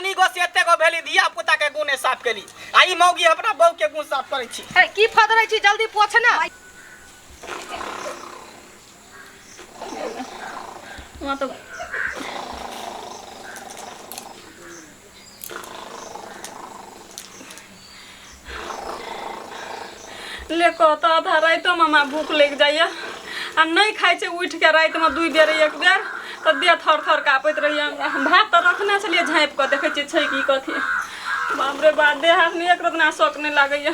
रानी गो से एते गो भेली धिया पुता के गुने साफ केली आ ई मौगी अपना बहू के गुण साफ करै छी। ए, की फदरै छी, जल्दी पोछ ना। वहाँ तो ले कह तऽ आधा रातिमे हमरा भूख लागि जाइए आ नहि खाइ छै उठि कऽ रातिमे 2 बेर 1 बेर तऽ देह थर थर काँपैत रहैए हमरा। हम भात तऽ रखने छलियै झाँपि कऽ, देखै छियै छै की कथी। बाप रे बाप, देह हाथमे एक रतना शौक नहि लागैए।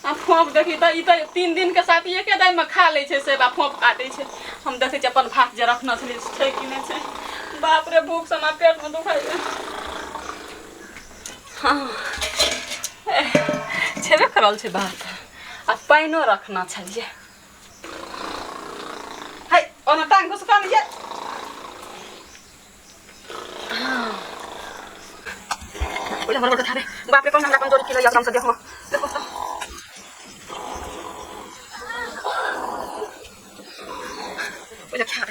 आ फोँप देखी तऽ ई तऽ 3 दिनके साथ एके दाइमे खा लै छै से, बा फोँप काटै छै। हम देखै छियै अपन भात जे रखने छलियै से छै कि नहि छै। बाप रे, भूखसँ हमरा पेटमे दुखाइए। हँ, छेबे करल छै भात आ पानिओ रखना छलियै। है ओना टांग घुसका लियै। बोले हमर गोटे बाप रे, कौन हमरा कमजोरी की लइया से देखो देखो तो। बोले खा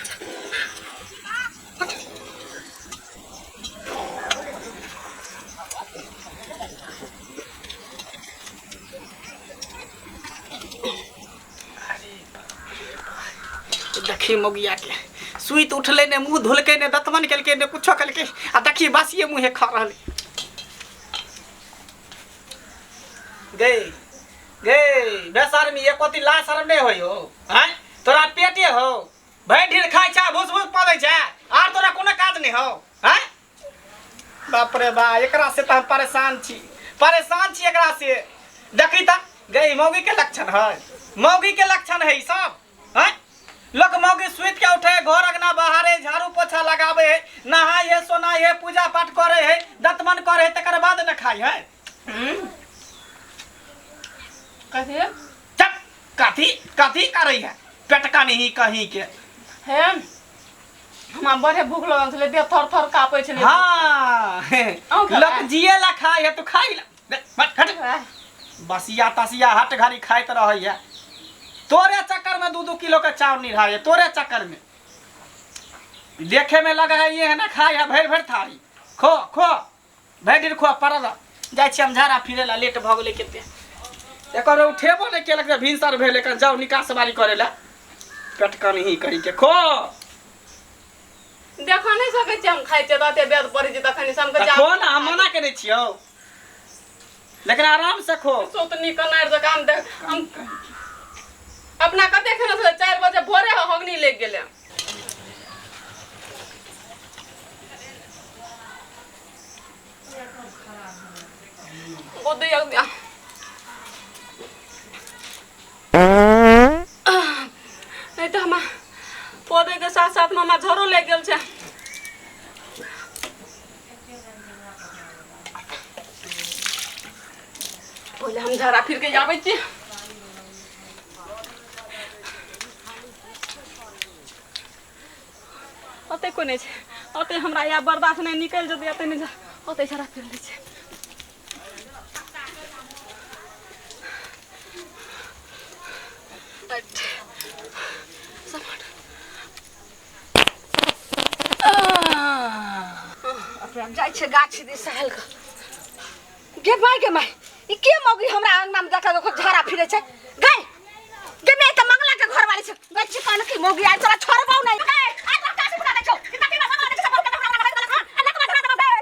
देखी मौगिया के सुति उठले ने मुँह धोलकै ने दतमन केलकै ने कुछो केलकै आ देखी बासिए मुँहे खा रहल। गे गे बेशर्मी एको दिन ला शर्म नहीं होई हो हैं, तोरा पेटे हो भरि ढीर खाइ छै भूस भूस पदै छै आर तोरा कोनो काज नहीं हो हैं। बाप रे बा, एकरा से तऽ हम परेशान छी, परेशान छी एकरा से। देखी तऽ गई मौगी के लक्षण है, मौगी के लक्षण है ई सब हैं। लोक मौगी सुति के उठे, घर अंगना बहारे, झाड़ू पोछा लगावे है, नहाय है, सोनाय है, पूजा पाठ करे है, दतमन करे है, तकर बाद न खाय है। कथी? चप, कथी कथी करे है पेटका नहीं कहीं के। हे हमरा बड़े भूख लगल छलै, देह थर थर काँपै छलै। हाँ, अहूँ खेबै? लोक जिए ला खाय है, तू खाइ ला। दे, हट, हट। बसिया तसिया हट घड़ी खाइत रहै है। तोरे चक्कर में 2-2 किलो के चाउर निढ़ाय है, तोरे चक्कर में। देखे में लगा है ये है ना खाय है भरि भरि थारी। खो खो भरि दिन खो पड़ल। जाइ छी हम झाड़ा फिरे ला, लेट भऽ गेलै कते। एकर उठेबो नहि केलक जे भिनसर भेल, एकर जाउ निकास बारी करे ला। पेटकन ही कही के खो। देखऽ नहि सकै छियै हम खाइ छियै तऽ एते बेद पड़ै छै तखन से हम कहै खो ना, हम मना केने छियौ, लेकिन आराम से खो। सोतनी कनारि जकाँ हम देख, हम अपना कते खेने छलै 4 बजे भोरे हगनी लागि गेलै। गोदी नहीं तऽ हमरा पौधे के साथ साथ में हमरा झरो लागि गेल छै। पहिले हम झाड़ा फिर के आबै छी। ओते कोइ नहि छै, ओते हमरा या बर्दाश्त नहि निकलि जेतै, एते नहि ओते झाड़ा फिर लै छै। जाइ छै गाछी दिस टहल कऽ। गे माय, गे माय, ई के मौगी हमरा अंगना में देखा देखो झाड़ा फिरे छै। गै गे माय, तऽ मंगला के घरवाली छै। गै चिकन की मौगी आइ तोरा छोड़बौ नहि। गै, आइ तोरा काशी फुटा दै छौ। ई तकी मंगला देखै छै, बहु के हमरा अंगना में देलक हन। आ नकमा धरा देलक। गै,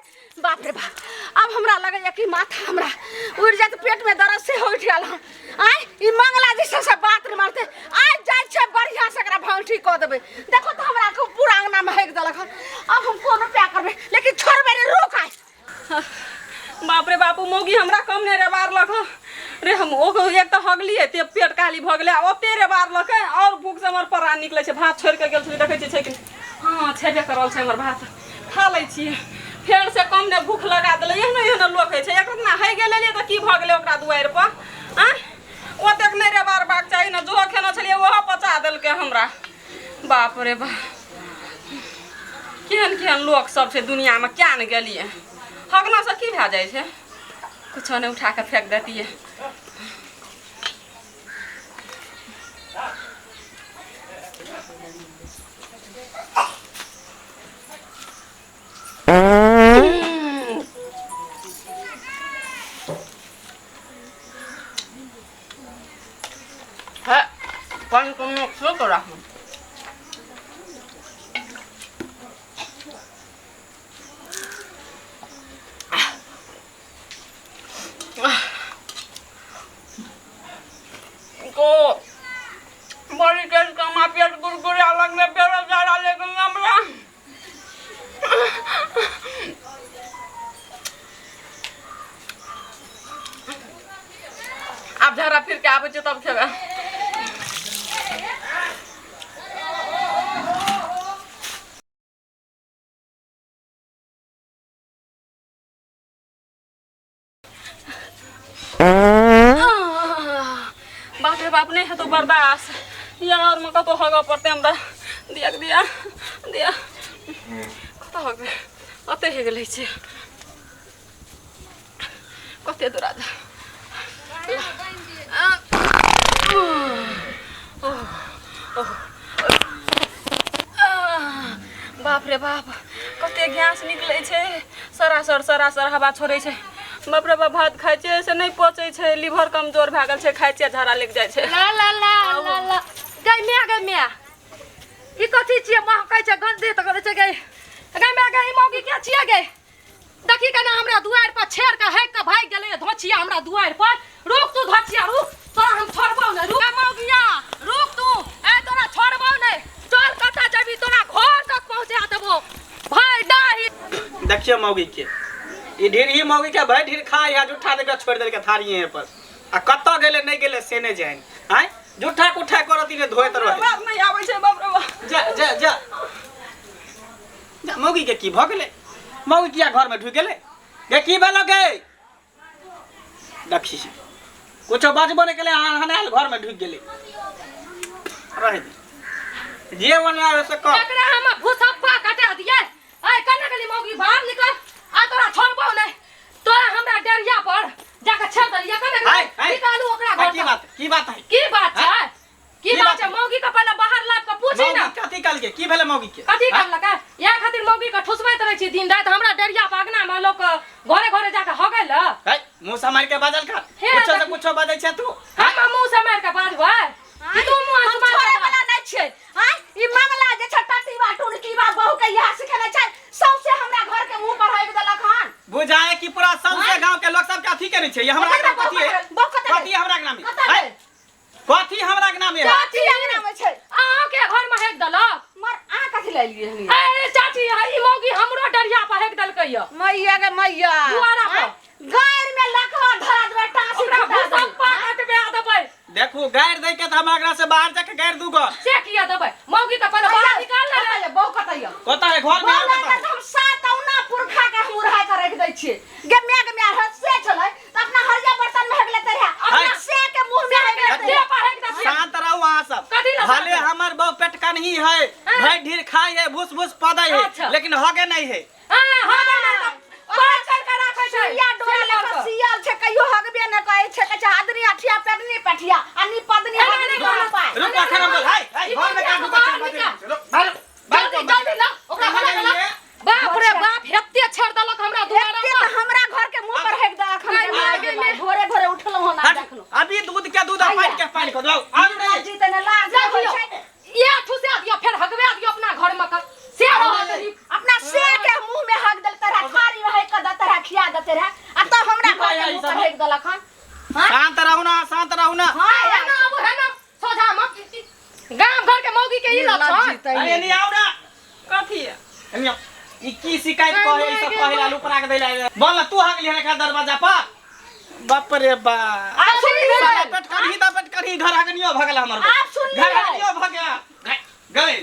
बाप रे बाप, आब हमरा लगैया कि माथा हमरा उड़ि जायत, पेट में दर्द सेहो उठि गेल हन। आँय, ई मंगला जे छै से बात नहि मानतै। आइ जाइ छै बढ़िआँ से एकरा भाँग ठीक कऽ देबै। देखो तऽ हमरा के पूरा अंगना में हगि देलक हन। आब हम कोनो उपाय करबै, लेकिन छोड़बै नहि, रुक आइ। बाप रे बापू, मौगी हमरा कम नहि रेबारलक हँ रे। हम ओ एक तऽ हगलियै ते पेट काली भऽ गेलै, आ ओते रेबारलकै आओर भूख से हमर प्राण निकलै छै। भात छोड़ि कऽ गेल छलियै, देखै छियै छै कि नहि? हँ, छेबे करल छै हमर भात, खा लै छियै। फेर से कम नहि भूख लगा देलै। एहनो एहनो लोक होइ छै, एक ना हइ गेलियै तऽ की भऽ गेलै ओकरा दुआरि पर? आँय, ओतेक नहि रेबारबाक चाही ने। जो खेने छलियै ओहो पचा देलकै हमरा। बाप रे बाप, केहन केहन लोक सब छै दुनियामे, क्या ने गेलियै। हगनासँ की भए जाइ छै? कुछो नहि, उठा कऽ फेंक देतियै। झाड़ा फिर के आबै छियै तब खेबै। बाप रे बाप, नहीं हेतौ बर्दाश्त। यार में कतौ हगऽ पड़तै हमरा। दिया दिया दिया, कतऽ हगबै? ओतै हेग लै छियै। कते दूर जा। बाप रे बाप, कते गैस निकलै छै, सरासर सरासर हवा छोड़ै छै। बाप रे बाप, भात खाइ छियै से नहि पचै छै, लीवर कमजोर भए गेल छै। खाइ छियै, झाड़ा लागि जाइ छै। ला ला ला ला ला, गै माय, गै माय, ई कथी छियै? महकै छै, गंदे तऽ करै छै। गै गै माय गै, ई मौगी के छियै गै? देखी केना हमरा दुआरि पर छेड़ के हैक के भागि गेलै धोछिया हमरा दुआरि पर। रुक तू धोछिया, रुक, तोरा हम छोड़बौ नहि। रुक मौगिया, रुक तू, ए तोरा छोड़बौ नहि। चल, कतऽ जेबी? तोरा घर तक पहुंचा देबो भाई डाही। देखियो मौगी के, ई ढेर ही मौगी के भाई ढेर खाय है, जूठा देके छोड़ देलके थारिये पर, आ कतऽ गेलै नहि गेलै से नहि जानि। आँय, जूठा कुठा करत ई ने धोइत रहे। बाप नहि आबै छै, बाप रे बाप। जा जा जा जा। मौगी के की भऽ गेलै? मौगी किया घर में ढुकि गेलै गे? की भेलो गे? देखी, कुछो बजबो नहि केलै, हनायल घर में ढुकि गेलै। रहे दे, जे ओने आवे से कर। एकरा हम भूसप्पा कटा दिए। ऐ कना गेली मौगी? बाहर निकल, आ तोरा छोड़बौ नहि। तोरा हमरा डेरिया पर जाके छेड़ देलियै। कना हाय, गेली? हाय। निकालू ओकरा हाय, घर की से। बात, की बात है? की बात छै? की की बात बात छै? है? मौगी के पहिले बाहर लाब के पूछी ना। मौगी कथी कहलकै? की भेलै मौगी के? कथी आँय? करलकै? इएह खातिर मौगी के ठुसबैत रहै छी दिन राति हमरा डेरिया पर अगना में लोक घरे घरे जाके हगै ल। है, मुँह सम्हारि के बाजल कर। हे, कुछो से देखी। कुछो बाजै छै तू। हम मुँह से मारि के बाजबै कि तू मुँह हम से मारि छोड़े के बाज? वाला नहीं छियै। आँय, ई मंगला जे छै टटीबा टुनकीबा, बहू के इएह सिखेने छै। सौंसे हमरा घर के मुंह पर हगि देलक हन। बुझाए कि पूरा सौंसे गांव के लोग सबके अथी केने छै। ये हमरा कतऽ के कथी है? बहू कतऽ कथी हमरा के नाम है? कतऽ है? गेल? कथी हमरा के नाम है? चाची अंगना में छै। अहाँके घर में हेक देलक? मर, अहाँ कथी लए एलियै हन? ए चाची, ई मौगी हमरो डरिया पर हेक देलकै य। मैया गे मैया, दुआरा पर। आँय, गारि में लकवा धरा देबै, टाँसी ओकरा फुटा देबै। भूसप्पा कटबे देबै। देखू, गारि दै के तऽ हमरा अंगना से बाहर जाके गारि दूगो। से किया देबै? मौगी के पहिले बाहर निकाल ले। कतऽ यऽ? बहू कतऽ यऽ? कतऽ है घर में? बहू और लए कतऽ है? कऽ हम सात औना पुरखा के हम उड़हा के राखि दै छियै। गे माय गे माय, हँ, से छलै तऽ अपना हरिया बर्तन में हेगले तरिया, अपना से के मुंह में हेगले से तरिया। पर हेक देथिन। शांत रहू अहाँ सब। कथी लए भले शांत? हमर बहु पेट कनही है, भाई ढेर खाई है, भूस भूस पदै है, अच्छा। लेकिन हगे नहीं है। हाँ, हगे नहि तऽ पाँच कर के राखै छै। सुइया डोरा से लऽ लऽ कऽ कऽ। सियल छै, कहियो हगबे नहि करै छै। कहै छै हादनी अठिया पेटनी पेठिया आ नी पदनी ए, हगनी नहि, दुनू नहि, पाय। रुक, अखन हम बोल। हाय हाय, ई घर में का मौगी ढुकल छै? बाहर बाजै निकाल। छै। रुक, बाहर बाहर। जल्दी जल्दी ला ओकरा, कहाँ बोला गेलियै? बोला। बाप रे बाप, हेते छेड़ देलक हमरा दुआरा एते पर। तऽ हमरा घर के मुंह पर हेक देलक हन। गाय माय गे माय। भोरे भोरे उठलहुँ हन आ हट, देखलहुँ। अभी दूध के दूध आ पानि के पानि कऽ दो। आउ रे। जी तऽ ने लाज जा होइ दियौ। छै। इएह ठुसा दियौ, फेर हगबे दियौ अपना घर में के से रहत ई। अपना से के मुंह में हग देलकै रहे, थारी में हेक के देते रहे, खिया देते रहे, आ तऽ हमरा की घर के कहै मुंह ई पर सब? हेक देलक हन। हाँ? शांत रहू ना, शांत रहू ना। हाँ, हे ना आबू, हे ना सोझा में गाम घर के मौगी के ई लक्षण। अरे एनी आउ ना। कथी? एनी आउ। ई की शिकायत कहे ई सब? कहे ला लुपरा के दैला। बोल ना, तू हगली हन एकरा दरवाजा पर? बाप रे बाप, आब सुन लियै। साला पेट करही तऽ पेट करही, घर अगनियो भऽ गेल हमर। आब सुन घर लियै। अगनियो भऽ गेल गए।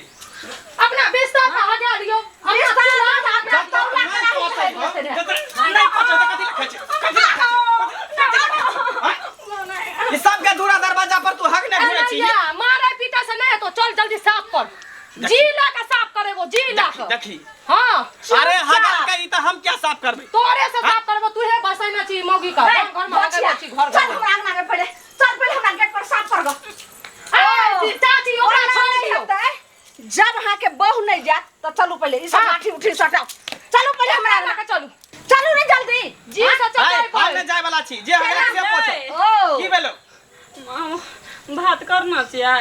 अपना बिस्तर पर हगा दियौ, अपना बिस्तर चूल्हा पर पर अपना जब तक तौला नहि कराही पचै हेक देते रहे। जब तक नहि पचै तऽ कथी लए खाइ छै? कथी लए खाइ छै? कथी लए खाइ छै? आँय? ई सबके दूरा दरवाजा पर तू हगने घुरै छी। अरे मारे पीटे से नहीं तो चल जल्दी साफ कर, जी ला के साफ करेबो, जी ला के। देखी। हाँ। अरे हगल के ई तऽ हम क्या साफ करबै? तोरे से साफ करबो, तू हे बसैने छी मौगी का हे, घर में हगल छी घर चल घर में। हमरा अंगना में पहिले चल, पहिले हमरा गेट पर साफ कर गो। ए चाची, ओकरा ओना छोड़ नहि दियौ। हेतै। जब अहाँके बहू नहीं जायत तऽ चलू पहिले ई सब हाँ। लाठी उठी सटाउ, चलू पहिले हमरा हमरा अंगना। के चलू। चलू ने जल्दी। जी से चल। हाय, हम नहि जाय वाला छी, जे हगलक से पहुँचल। ओ की भेलो? भात करना छियै।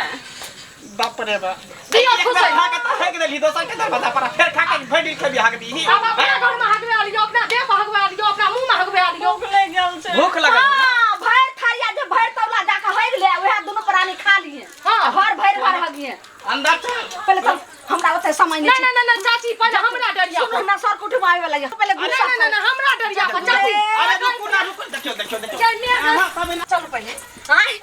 बाप रे बाप, दियौ एक बेर ठुसै। खा के तऽ हगि देलही दोसर के दरवाजा पर, आ फेर खा के भरि दिन खेबही हगबीही? अब अपना घर में हगबे आलियो, अपना देह पर हगबे आलियो, अपना मुंह में हगबे आलियो। भूख लागि गेल छै। भूख लगल है ना? हाँ, भरि थारिया जे भरि तौला जाके हगि ले, उएह दुनू प्राणी खा लिए। हाँ। भर भरि भर हगिए। अंदर चल। पहिले चल, हमरा ओते समय नहीं नहीं नहीं नहीं चाची, पहिले हमरा डरिया सुनू, पर। हमरा सर कुटुम्ब आवे वाला यऽ। पहिले नहीं गुस्सा नहीं नहीं हमरा डरिया पर चाची। अरे रुकू ना, रुकू, देखियो देखियो देखियो। चल, मेरे- अहाँ सब एना चलू पहिले। आँय,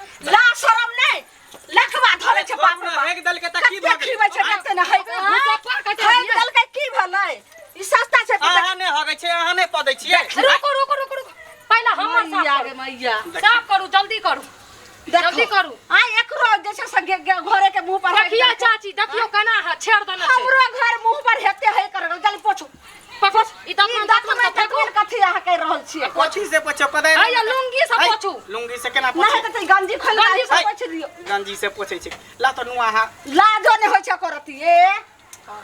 रुको रुको रुको रुको, पहला हमर साफ मैया करू। गे मैया, साफ करू, जल्दी करू, जल्दी करू। आ एकरो जे छै से घरे के मुंह पर देखियो चाची, देखियो केना है छेड़ देने छै। हमरो घर मुंह पर हेते है कर, जल्दी पोछू। पकड़ ई ई दाँत दाँत में फेंकू। दाँत कथी अहाँ कहि रहल छियै? कथी से पोछो कदै? हैया लुंगी से पोछू। लुंगी से केना नहि पोछै? तऽ गंजी खोलि गंजी कऽ पोछि दियौ। गंजी से पोछै छै। ला तो नुआ हा। लाजो नहि होइ छै करती ए।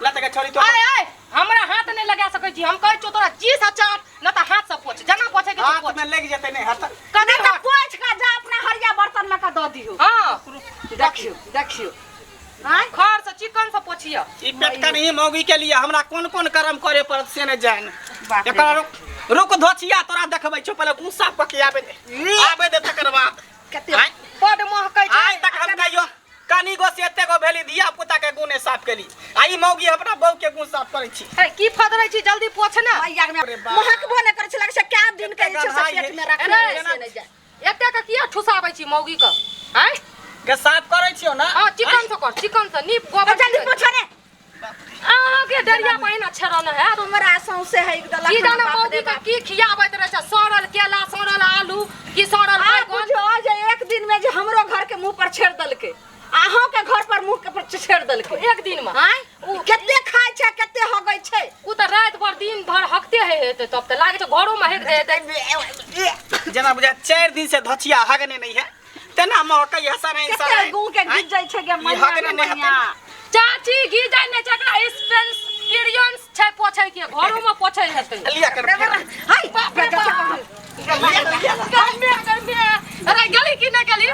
ला त के छोरी तो। आय आय, हमरा हाथ नहि लगा सकै छी। हम कहै छियौ तोरा जी से चाट, न तऽ हाथ से पोछ, जेना पोछै के हाथ पोछ। में लग जेतै नहि हाथ। कदे तऽ पोछि कऽ जा अपना हरिया बर्तन में कऽ दऽ दियौ। हां देखियौ देखियौ, आँय खर से चिकन से पोछिया। ई पेटका नहीं मौगी के लिए हमरा कोन कोन कर्म करे पड़त से नहि जान। बाप रे। एकर रुक धोचिया तोरा देखबै छौ, पहिले गुस्सा पक आबे दे, आबे दे तकर बाद। कते आँय बड महकै छै। आइ तक हम कहियो कनी गो से एते गो भेली धिया पुता के गुने साफ केली, आ ई मौगी अपना बहू के गुण साफ करै छी। हे की फदरै छी, जल्दी पोछ ना। मैया के महकबो नहि करै छै, लगै छै कै दिन के जे छै से पेट में रखने अरे, से नहि जाय। एते के किया ठुसाबै छी मौगी के? आँय के साफ करै छियौ ना? हां चिकन से कर, चिकन से नीप गोबर। जल्दी पोछो रे। अहाँ के डरिया पहिना छेड़न है हमरा सौंसे है एक दलक। की जाने मौगी के की खियाबैत रहै छै, सड़ल केला, सड़ल आलू, की सड़ल आ बैगन। बुझियौ जे एक दिन में जे हमरो घर के मुंह पर छेड़ देलकै, अहों के घर पर मुंह के पर छेड़ देलकै एक दिन में। आँय कते खाय छै, कते हगै छै। उ तऽ राति भर दिन भर हकते है हेतै, तब तऽ लागै छै घरो में हक हेतै। जेना बुझा 4 दिन से धोचिया हगने नहीं है तेना महकै है सराय कते सराय। गू के गिर जाइ छै गे मैया हगने गे नहि हेतै। मैया। चाची गिजै नहि छै, एकरा एक्सपीरियंस छै पोछै के, घरो में पोछै हेतै। लिया कर। हाय बाप रे बाप, गर्मी गर्मी। अरे गेली कि नहि गेली?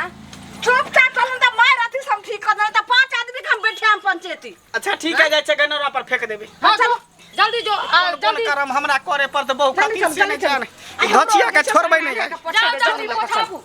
चुपचाप चलू तऽ मारि अथी से हम ठीक कर देबै, तऽ 5 आदमी के हम बैठाम पंचायती। अच्छा ठीक है, जाइ छै गनौरा पर फेंक देबै। हां चलो जल्दी जो, जल्दी जल्दी करम हमरा करे पर तऽ बहु जल्दी कथी चल, से नहि जल्दी चल। जान। धोचिया के छोड़बै नहि। जाओ जल्दी पोछाबू।